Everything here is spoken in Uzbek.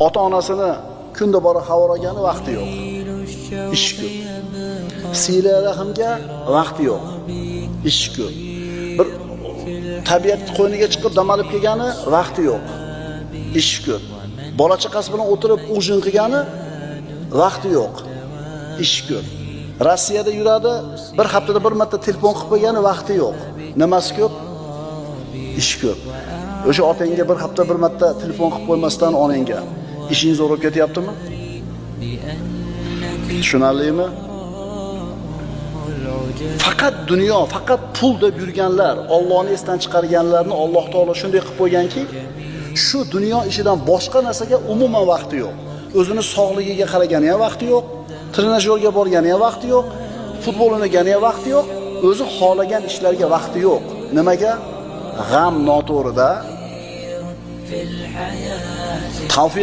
Ota-onasini kunda bora xabar olgani vaqti yo'q. Ish ko'p. Sila rahimga vaqti yo'q. Ish ko'p. Bir tabiat qo'yniga chiqib dam olib kelgani vaqti yo'q. Ish ko'p. Bola chaqasi bilan o'tirib ujin qilgani vaqti yo'q. Ish ko'p. Rossiyada yuradi, bir haftada bir marta telefon qilib qo'ygani vaqti yo'q. Nimasi ko'p? Ish ko'p. O'sha otangga bir hafta bir marta telefon qilib qo'ymasdan onangga ishing zo'r bo'lib ketyaptimi? Tushunarlimi? Faqat dunyo, faqat pul deb yurganlar, Allohni esdan chiqarganlarni Alloh taolo shunday qilib qo'yganki, shu dunyo ishidan boshqa narsaga umuman vaqti yo'q. O'zini sog'ligiga qaragani ham vaqti yo'q, trenajyorga borgani ham vaqti yo'q, futbol o'ynagani ham vaqti yo'q, o'zi xohlagan ishlarga vaqti yo'q. Nimaga? G'am noto'g'rida. Tavfiq.